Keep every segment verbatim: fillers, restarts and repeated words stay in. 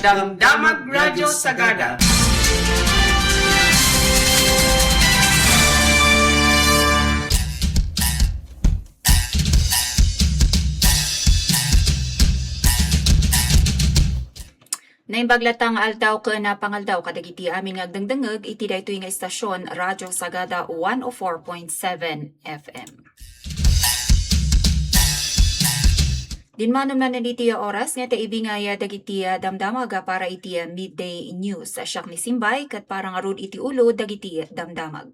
Damdamag Radyo Sagada. Naimbag latta nga aldaw ken pangaldaw kadagiti amin nga agdengdengngeg iti daytoy nga istasyon, Radyo Sagada one oh four point seven F M. Dinmanon manen iti oras nga ta ibingay dagiti damdamag para iti midday news. Siak ni Simbay ket para ngarud iti ulo dagiti damdamag.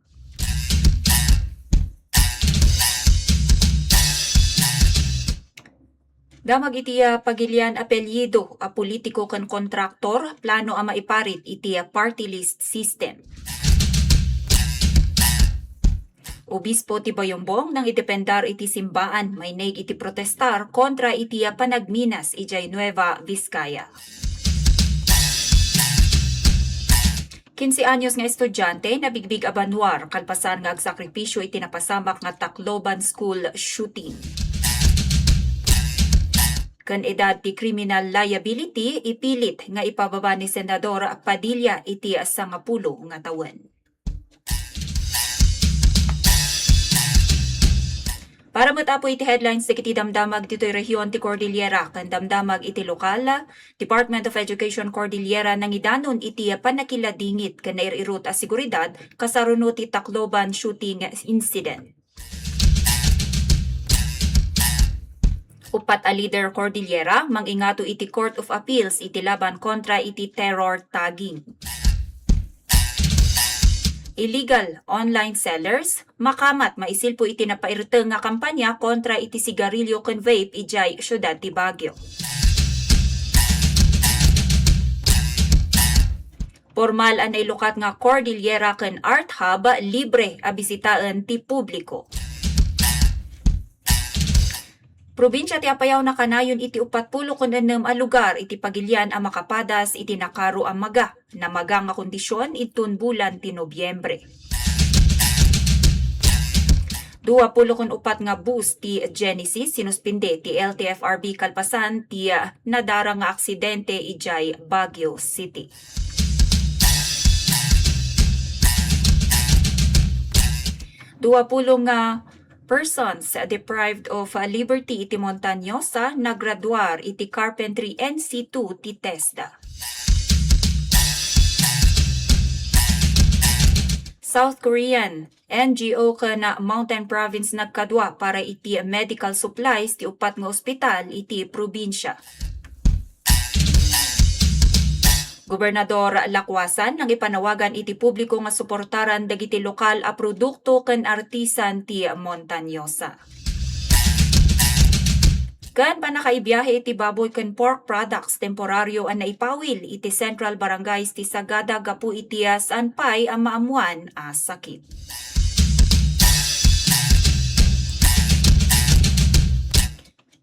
Damag iti, ah, pagilian apelyido a politiko ken kontraktor, plano a maiparit iti, ah, party list system. Obispo ti Bayombong nangidependar iti simbaan, maineg iti protestar kontra iti, ah, panagminas idiay Nueva Vizcaya. Kinse anyos nga estudiante nabigbig a banwar kalpasan nga agsakripisyo iti napasamak nga Tacloban school shooting. Ken edad ti criminal liability, ipilit nga ipababa ni Senador Padilla iti sangapulo nga tawen. Para met, Apo, iti headlines dagiti damdamag ditoy rehiyon ti Cordillera ken damdamag iti lokal, Department of Education Cordillera nangidanon iti pannakiladingit ken nair-irut a seguridad kasaruno ti Tacloban shooting incident. Uppat a leader Cordillera mangingato iti Court of Appeals iti laban kontra iti terror tagging. Illegal online sellers makamat maisilpo iti napairteng nga kampanya kontra iti sigarilyo ken vape idiay siudad ti Baguio. Pormal a nailukat nga Cordillera ken Art Hub libre a bisitaen ti publiko. Probinsia ti Apayao nakanayon iti uppat pulo ken ennem a lugar iti pagilian a makapadas iti nakaro a maga, namaga nga kondisyon inton bulan ti Nobyembre. Dua pulo ken uppat nga bus ti Genesis sinuspende ti L T F R B kalpasan ti, ah, nadara nga aksidente idiay Baguio City. Dua pulo nga persons deprived of liberty iti Montañosa nagraduar iti Carpentry N C two ti TESDA. South Korean N G O ken Mountain Province nagkadua para iti medical supplies ti uppat nga ospital iti probinsia. Gobernador Lacuasan nangipanawagan iti publiko nga suportaran dagiti lokal a produkto ken artisan ti Montañosa. Ken pannakaibiahe iti baboy ken pork products temporario a naipawil iti Central Barangays ti Sagada gapu iti saan pay a maammuan a sakit.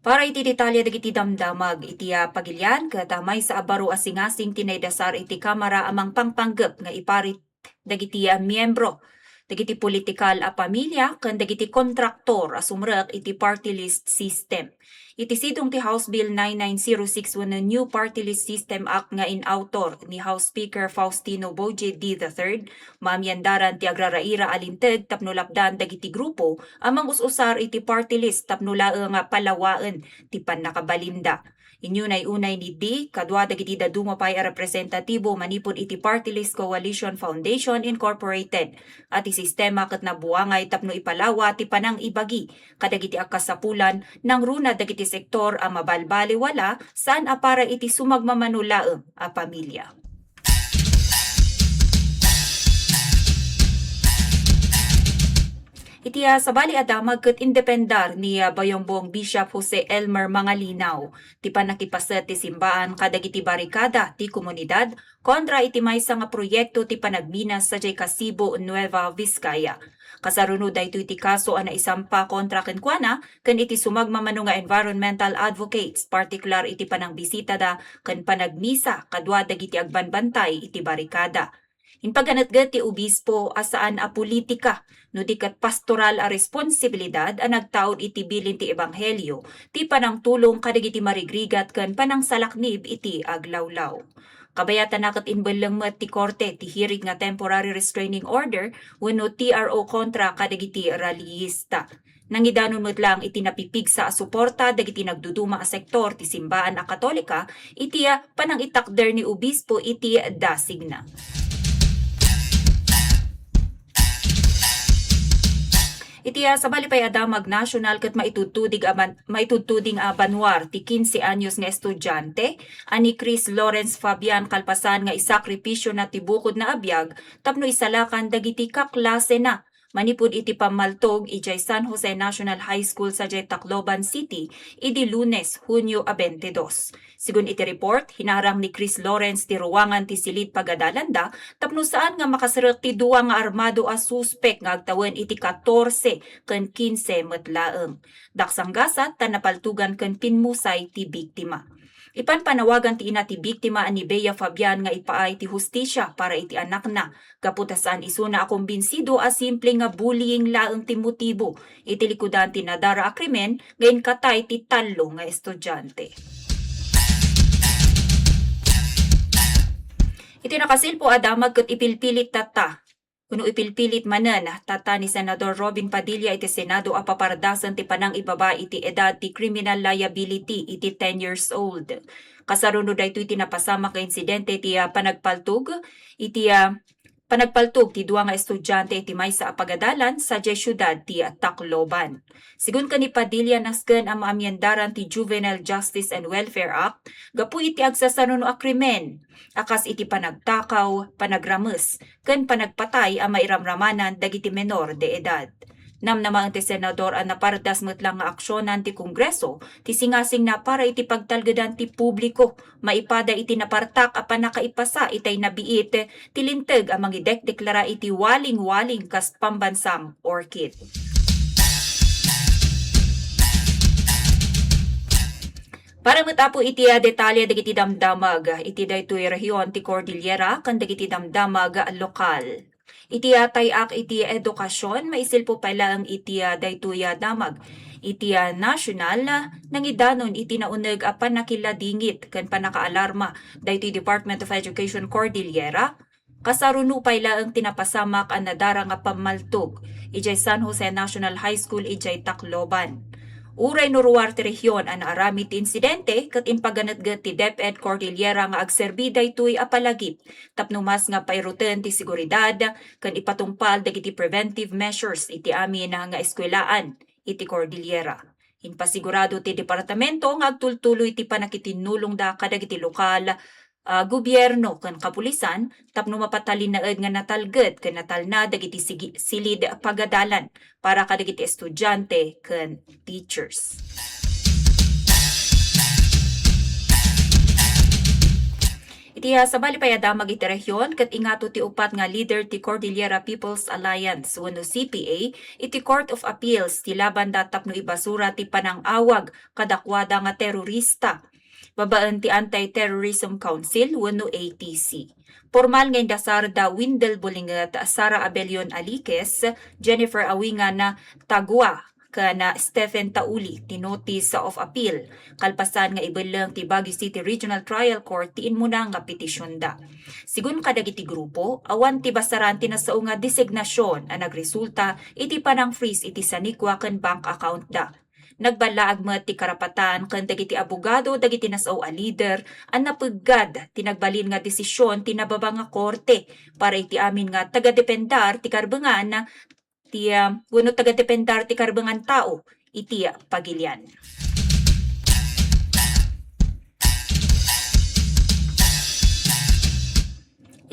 Para iti detalye dagiti damdamag iti, ah, pagilian, ket, ah, maysa a baro a singasing ti naidasar iti Kamara a mangpangpanggep nga iparit dagiti, ah, miyembro dagiti politikal a pamilya ken dagiti kontraktor a sumrek iti party list system. Iti sidong ti House Bill nine nine zero six wenno New Party List System Act nga inautor ni House Speaker Faustino Boje D the third, maamiandaran ti agraraira a linteg tapno lapdan dagiti grupo a mangus-usar iti party list tapno laeng nga palawaen ti pannakabalinda. Inyunay-unay ni D kadua dagiti dadduma pay a representatibo manipud iti Party List Coalition Foundation Incorporated a ti sistema ket nabuangay tapno ipalawa ti panangibagi kadagiti agkasapulan nangruna dagiti sektor a mabalbaliwala saan a para iti sumagmamano laeng a pamilya. Iti, ah, sabali a damag ket independar ni, ah, Bayombong Bishop Jose Elmer Mangalinaw ti pannakipaset ti simbaan kadagiti barikada ti komunidad kontra iti maysa nga proyekto ti panagminas sadiay Kasibo, Nueva Vizcaya. Kasaruno daytoy ti kaso a naisampa kontra kenkuana ken iti sumagmamano nga environmental advocates, partikular iti panangbisitada ken panagmisa kadua dagiti agbanbantay iti barikada. Impaganetget ti obispo a saan a politika no di ket pastoral a responsibilidad a nagtaud iti bilin ti ebanghelio ti panangtulong kadagiti marigrigat ken panangsalaknib iti aglawlaw. Kabayatana ket imbelleng met ti korte ti hearing nga temporary restraining order wenno T R O kontra kadagiti rallyista. Nangidanon met lang iti napipigsa a suporta dagiti nagduduma a sektor ti simbaan a Katolika iti, ah, panangitakder ni obispo iti dasigna. Iti, ah, sabali pay a damag nasional ket maitudtuding a ban-, maitudtuding a banwar ti kinse anyos nga estudiante a ni Chris Lawrence Fabian kalpasan nga isakripisio na ti bukod na a biag tapno isalakan dagiti kaklasena manipud iti pammaltog idiay San Jose National High School sadiay Tacloban City idi Lunes, Hunyo a twenty-two. Sigun iti report, hinarang ni Chris Lawrence ti ruangan ti silid pagadalanda tapno saan nga makaserrek ti dua nga armado a suspek nga agtawen iti katorse ken kinse met laeng. Daksanggasat ta napaltugan ken pinmusay ti biktima. Ipanpanawagan ti ina ti biktima a ni Bea Fabian nga ipaay ti hustisia para iti anakna gapu ta saan isuna a kumbinsido a simple nga bullying laeng ti motibo iti likudan ti nadara a krimen nga inkatay ti tallo nga estudiante. Iti nakasilpo a damag ket ipilpilit tatta, wenno ipilpilit manen tatta ni Senador Robin Padilla iti Senado a papardasen ti panangibaba iti edad ti criminal liability iti ten years old. Kasaruno daytoy ti napasamak nga insidente ti, ah, panagpaltog iti, ah, panagpaltog ti dua nga estudiante iti maysa a pagadalan sadiay siudad ti Tacloban. Sigun ken ni Padilla, nasken a maamiendaran ti Juvenile Justice and Welfare Act gapu iti agsasaruno a krimen a kas iti panagtakaw, panagrames, ken panagpatay a mairamramanan dagiti menor de edad. Namnamaen ti senador a napardas met lang nga aksionan ti Kongreso ti singasingna para iti pagtalgedan ti publiko maipada iti napartak a pannakaipasa itay nabiit ti linteg a mangidekdeklara iti walingwaling kas pambansang orchid. Para met, Apo, iti, ah, detalye dagiti damdamag iti daytoy rehiyon ti Cordillera ken dagiti damdamag lokal. Iti, ah, tay-ak iti edukasyon, maisilpo pay laeng iti, ah, daytoy, ah, damag iti, ah, national, ah, nangidanon iti nauneg a pannakilladingit ken pannakaalarma daytoy Department of Education Cordillera. Kasaruno pay laeng ti napasamak a nadara nga pammaltog idiay San Jose National High School idiay Tacloban. Uray no ruar ti rehiyon a naaramid ti insidente, ket impaganetget ti DepEd Cordillera nga agserbi daytoy a palagip tapno mas nga pairuten ti seguridad ken ipatungpal dagiti preventive measures iti amin nga eskuelaan iti Cordillera. Impasigurado ti departamento nga agtultuloy ti pannakitinnulongda kadagiti lokal, ah, gobierno ken kapulisan tapno mapatalinaed nga natalged ken natalna dagiti sigi-, silid pagadalan para kadagiti estudiante ken teachers. Iti, ah, sabali pay a damag iti rehiyon, ket ingato ti upat nga leader ti Cordillera People's Alliance wenno C P A iti Court of Appeals ti labanda tapno ibasura ti panang-awag kadakuada nga terorista babaen ti Anti-Terrorism Council wenno A T C. Pormal nga indasar da Windel Bolinget, Sara Abelion Aliquez, Jennifer Awingan Tagua, ken Stephen Tauli ti notice of appeal, kalpasan nga ibelleng ti Baguio City Regional Trial Court ti immuna nga petitionda. Sigun kadagiti grupo, awan ti basaran ti nasao nga designasyon a nagresulta iti panang-freeze iti sanikua ken bank accountda. Nagballaag met ti karapatan ken dagiti abogado dagiti nasao a leader a napeggad ti nagbalin nga desisyon ti nababa nga korte para iti amin nga tagadependar ti karbengan ti, ah, wenno tagadependar ti karbengan tao iti pagilian.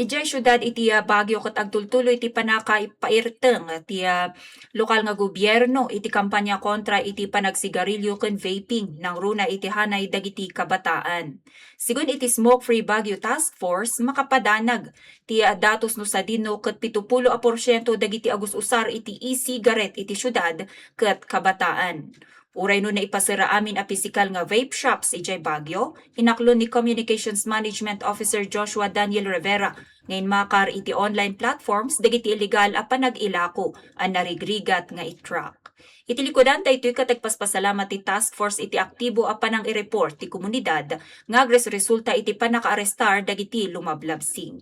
Idiay siudad iti, ah, Baguio ket agtultuloy ti pannakaipairteng ti, ah, lokal nga gobierno iti kampanya kontra iti panagsigarilyo ken vaping nangruna iti hanay dagiti kabataan. Sigun iti Smoke Free Baguio Task Force, makapadanag ti, ah, datos no sadino ket pitupulo a porsiento dagiti agus-usar iti e-cigarette iti siudad ket kabataan. Uray no naipasera amin a pisikal nga vape shops idiay Baguio, inaklon ni Communications Management Officer Joshua Daniel Rivera nga inmakar iti online platforms dagiti illegal a panag-ilako a narigrigat nga i-track. Iti likudan daytoy ket nagpaspasalamat ti task force iti aktibo a panang-i-report ti komunidad nga agresulta iti pannakaarestar dagiti lumablabsing.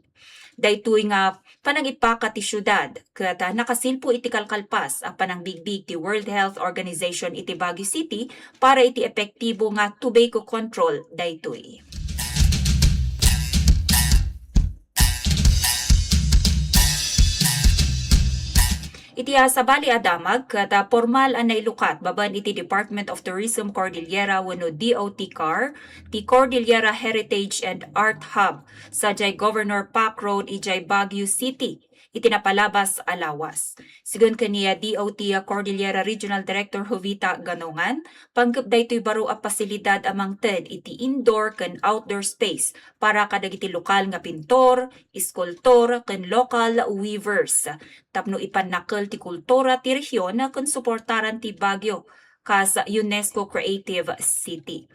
Daytoy nga panangipaka ti siudad ket, ah, nakasilpo iti kalkalpas a panangbigbig ti World Health Organization iti Baguio City para iti epektibo nga tobacco control daytoy. Iti, ah, sabali a damag ket, ah, pormal a nailukat babaen iti Department of Tourism Cordillera wenno D O T CAR ti Cordillera Heritage and Art Hub sadiay Governor Pak Road idiay Baguio City iti napalabas a lawas. Sigun ken ni D O T Cordillera Regional Director Jovita Ganongan, panggep daytoy baro a pasilidad a mangted iti indoor ken outdoor space para kadagiti lokal nga pintor, iskultor, ken local weavers tapno ipannakkel ti kultura ti rehion ken suportaran ti Baguio kas UNESCO Creative City.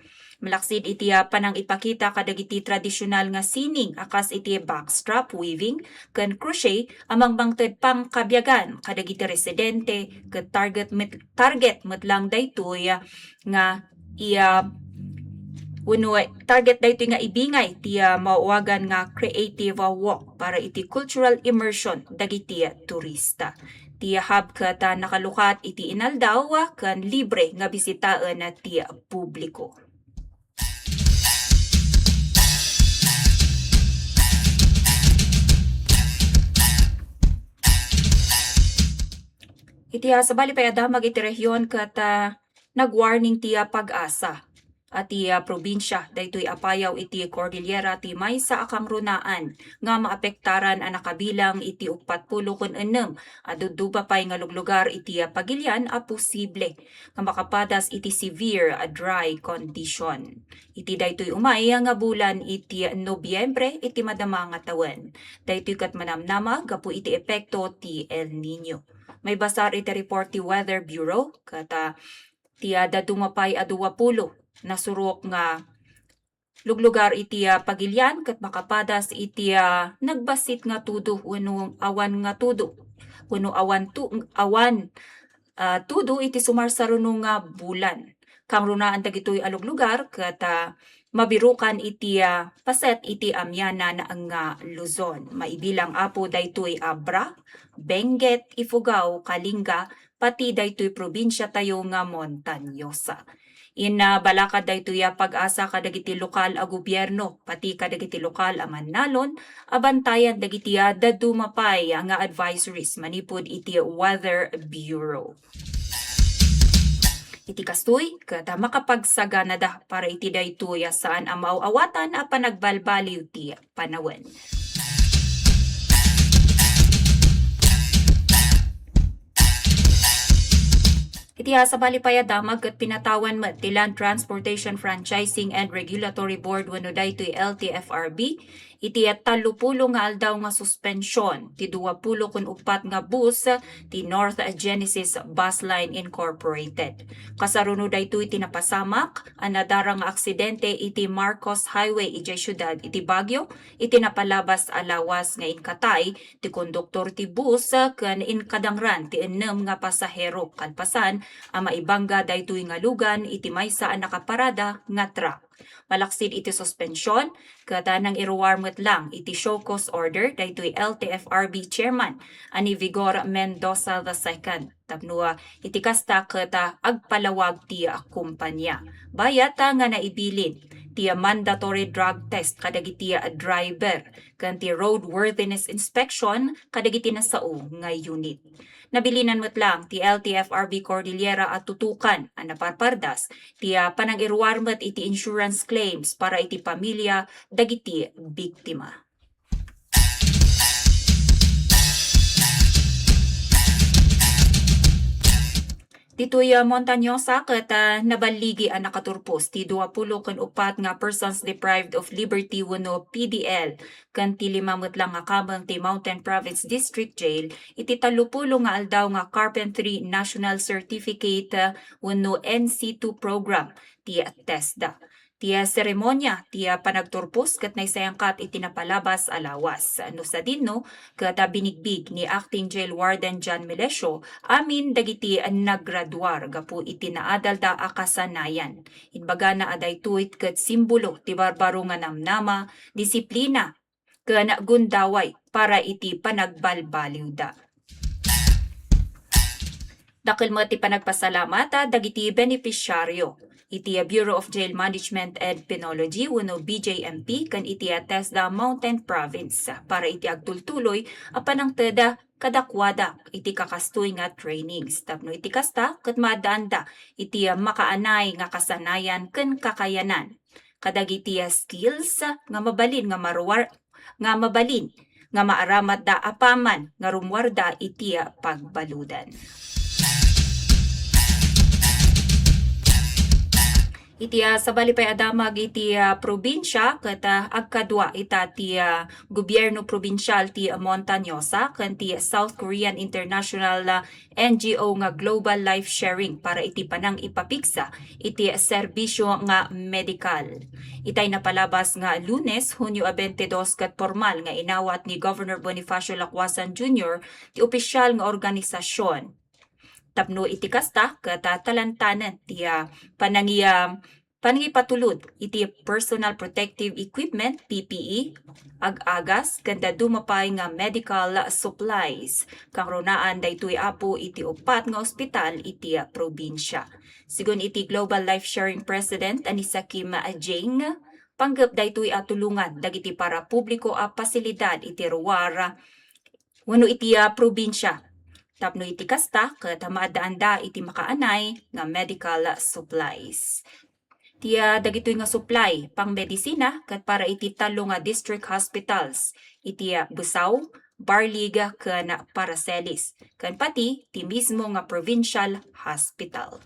Malaksid iti, ah, panangipakita kadagiti tradisyonal nga sining a kas iti backstrap weaving ken crochet a mangmangted pangkabiagan kadagiti residente ket target met, target met lang daytoy, ah, nga iya wenno target daytoy nga ibingay ti, ah, maawagan nga creative, ah, walk para iti cultural immersion dagiti turista. Ti hub ket, ah, nakalukat iti inaldaw, ah, ken libre nga bisitaen ti publiko. Iti, ah, sabali pay a damag iti rehion ket, ah, nagwarning ti, ah, PAGASA a ti, ah, probinsia daytoy a payaw iti Cordillera ti maysa a kangrunaan nga maapektaran a nakabilang iti uppat-pulo ken ennem a duduba pay nga luglugar iti, ah, pagilian a posible nga makapadas iti severe a dry condition iti daytoy umay nga bulan iti Nobyembre iti madama nga tawen. Daytoy ket manamnama gapu iti epekto ti El Niño. Maibasar iti report ti Weather Bureau ket, ah, ti, ah, dadduma pay a duapulo nasurok nga luglugar iti, ah, pagilian ket makapadas iti, ah, nagbassit nga tudo wenno awan nga tudo wenno awan tu-, awan, ah, tudo iti sumarsaruno nga bulan. Kangrunaan dagitoy a luglugar ket, ah, mabirukan iti, ah, paset iti amianan nga Luzon. Maibilang, Apo, daytoy Abra, Benguet, Ifugao, Kalinga, pati daytoy probinsiatayo nga montanyosa. Inna balakad daytoy a PAGASA kadagiti lokal a gobierno, pati kadagiti lokal a mannalon, a bantayan dagiti a dadduma pay nga advisories manipud iti Weather Bureau. Iti kastoy, ket makapagsaganada para iti daytoy a saan a maaw-awatan a panagbalbaliw ti panawen. Iti, ah, sabali pay a damag ket pinatawan met ti Land Transportation Franchising and Regulatory Board wenno daytoy L T F R B iti, ah, tallopulo nga aldaw nga suspension ti duapulo ken uppat nga bus ti North Genesis Bus Line Incorporated. Kasaruno daytoy ti napasamak a nadara nga aksidente iti Marcos Highway idiay siudad iti Baguio iti napalabas a lawas nga inkatay ti konduktor ti bus ken inkadangran ti ennem nga pasahero kalpasan a maibangga daytoy nga lugan iti maysa a nakaparada nga truck. Malaksid iti suspension, ket nangiruar met lang iti show cause order daytoy L T F R B chairman a ni Vigor Mendoza the second. Tapno, ah, iti kasta ket, ah, agpalawag ti, ah, kumpanya. Bayat, ah, nga naibilin ti, ah, mandatory drug test kadagiti, ah, driver ken ti roadworthiness inspection kadagiti nasao nga unit. Nabilinan met lang ti L T F R B Cordillera a tutukan a naparpardas ti, ah, panangiruar met iti insurance claims para iti pamilya dagiti biktima. Ditoy, ah, Montañosa ket, ah, naballigi a nakaturpos ti duapulo ken uppat nga persons deprived of liberty wenno P D L ken ti lima met lang nga kameng ti Mountain Province District Jail iti tallopulo nga aldaw nga Carpentry National Certificate, ah, wenno N C two program ti TESDA. Ti seremonia ti panagturpos ket naisayangkat iti napalabas a lawas. No sadino, ket binigbig ni Acting Jail Warden John Melesio amin dagiti naggraduar gapu iti naadalda a kasanayan. Imbagana a daytoy ket simbolo ti barbaro nga namnama, disiplina, ken gundaway para iti panagbalbaliwda. Dakkel met ti panagpasalamat, ah, dagiti benepisyaryo iti Bureau of Jail Management and Penology wenno B J M P ken iti TESDA Mountain Province para iti agtultuloy a panangted kadakuada iti kakastoy nga trainings. Tapno iti kasta, ket maaddaanda iti makaanay nga kasanayan ken kakayanan kadagiti skills nga mabalin nga maruar-, nga mabalin nga maaramatda apaman nga rummuarda iti pagbaludan. Iti, ah, sabali pay a damag iti, ah, probinsia ket, ah, agkadua ita ti, ah, gobierno probinsial ti Montañosa ken ti South Korean International, ah, N G O nga Global Life Sharing para iti panangipapigsa iti serbisyo nga medikal. Itay napalabas nga Lunes, Hunyo a twenty-dos ket pormal nga inawat ni Governor Bonifacio Lacuasan Junior ti opisyal nga organisasyon. Tapno iti kasta, ket, ah, talantanen ti, ah, panangi-, ah, panangipatulod iti personal protective equipment, P P E, ag-agas, ken dadduma pay nga medical supplies. Kangrunaan daytoy, Apo, iti uppat nga ospital iti probinsia. Sigun iti Global Life Sharing President a ni Sakim Jing, panggep daytoy a tulongan dagiti parapubliko a pasilidad iti ruar wenno iti, ah, probinsia. Tapno iti kasta, ket maaddaanda iti makaanay nga medical supplies. Ti, ah, dagitoy nga supply, pangmedisina, ket para iti tallo nga district hospitals, iti, ah, Busaw, Barlig, ken Paracelis, ken pati ti mismo nga provincial hospital.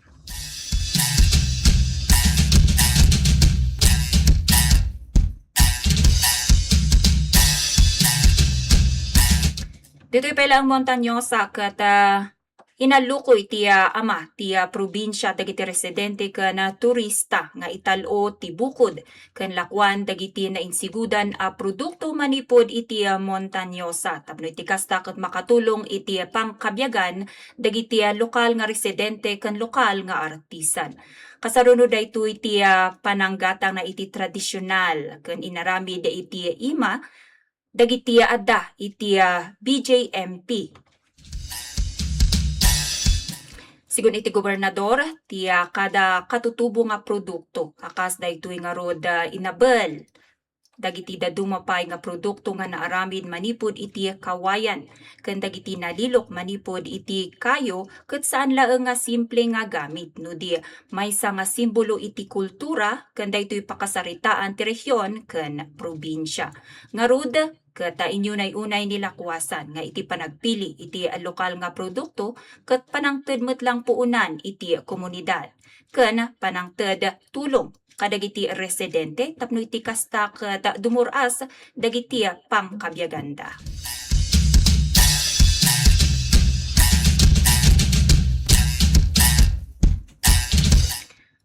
Ditoy pay laeng Montañosa ket, ah, inallukoy ti, ah, ama ti, ah, probinsia dagiti residente ken, ah, turista nga ital-o ti bukod ken lakuan dagiti nainsigudan a produkto manipud iti, ah, Montañosa. Tapno iti kasta ket makatulong iti, ah, pangkabiagan dagiti, ah, lokal nga residente ken lokal nga artisan. Kasano daytoy ti, ah, pananggatangna iti tradisional ken inaramid iti ima dagiti adda iti, ah, B J M P. Sigun iti gobernador, ti, ah, kada katutubo nga produkto a kas daytoy ngarud, ah, inabel dagiti dadduma pay nga produkto nga naaramid manipud iti kawayan ken dagiti nalilok manipud iti kayo ket saan laeng nga simple nga gamit no di maysa nga simbolo iti kultura ken daytoy pakasaritaan ti rehion ken probinsia. Ngarud, ket inunay-unay ni Lakuasan nga iti panagpili iti lokal nga produkto ket panangted met lang puonan iti komunidad ken panangted tulong kadagiti residente tapno iti kasta ket dumur-as dagiti pangkabiaganda.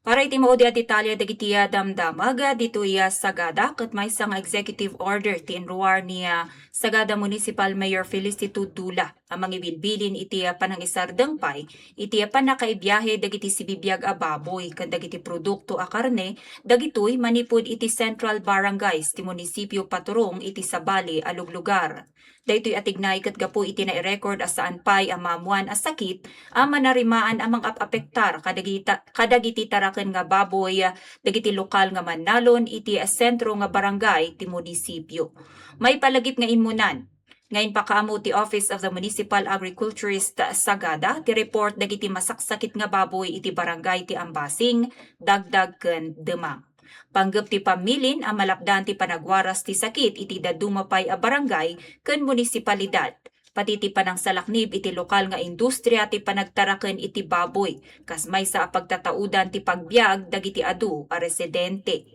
Para iti maudi a detalye dagiti, ah, damdamag, ah, ditoy, ah, Sagada, ket maysa nga executive order ti inruar ni, ah, Sagada Municipal Mayor Felicito Dula a mangibilbilin iti, ah, panangisardeng pay iti, ah, pannakaibiahe dagiti sibibiag a baboy ken dagiti produkto a karne dagitoy manipud iti central barangays ti munisipio paturong iti sabali a luglugar. Daytoy a tignay ket gapu iti nairecord a saan pay a maammoan a sakit a manarimaan a mangap-apektar kadagita-, kadagiti taraken nga baboy dagiti lokal nga mannalon iti sentro nga barangay ti munisipio. Maipalagip nga immunan nga impakaammo ti Office of the Municipal Agriculturist Sagada ti report dagiti masaksakit nga baboy iti barangay ti Ambasing, Dagdag ken Demang. Panggep ti pammilin a malapdan ti panagwaras ti sakit iti dadduma pay a barangay ken munisipalidad, Pati ti panangsalaknib iti lokal nga industria ti panagtaraken iti baboy, kas maysa a pagtataudan ti pagbiag dagiti adu a residente.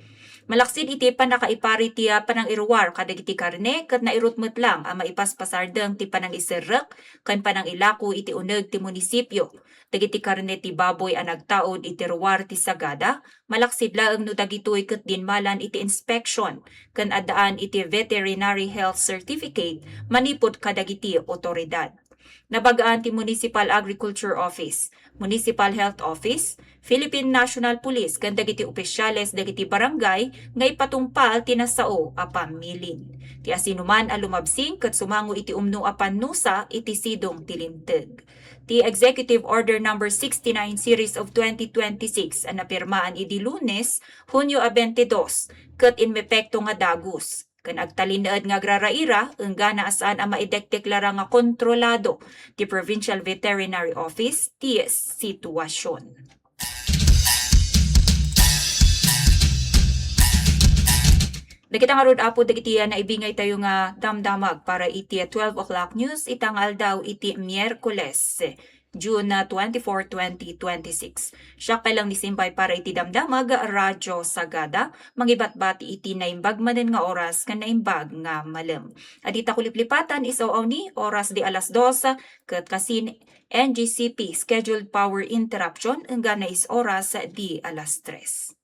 Malaksid iti pannakaipari ti, ah, panangiruar kadagiti karne ket nairut met lang a maipaspasardeng ti panangiserrek ken panangilako iti uneg ti munisipio. Dagiti karne ti baboy a nagtaud iti ruar ti Sagada, malaksid laeng no dagitoy ket dinmalan iti inspeksion ken addaan iti veterinary health certificate manipud kadagiti otoridad. Nabagaan ti Municipal Agriculture Office, Municipal Health Office, Philippine National Police ken dagiti opisyales dagiti barangay nga ipatungpal ti nasao a pamilin. Ti asinoman a lumabsing ket sumango iti umno a pannusa iti sidong ti linteg. Ti Executive Order Number sixty-nine Series of twenty twenty-six a napirmaan idi Lunes, Hunyo a twenty-dos, ket inmepekto nga dagus, ken agtalinaed nga agraraira, enggana a saan a maidekdeklara nga kontrolado ti Provincial Veterinary Office ti situasion. Dagita ngarud, Apo, dagiti, ah, naibingay tayo nga damdamag para iti, ah, twelve o'clock news ita nga aldaw iti Miyerkules, June, ah, twenty-four, twenty twenty-six. Siak pay lang ni Simbay para iti damdamag, Radyo Sagada, mangibatbati iti naimbag manen nga oras ken naimbag nga malem. A dita ko liplipatan, isaw-awni, oras di alas dos, ket kasin N G C P, scheduled power interruption, enggana is oras di alas tres.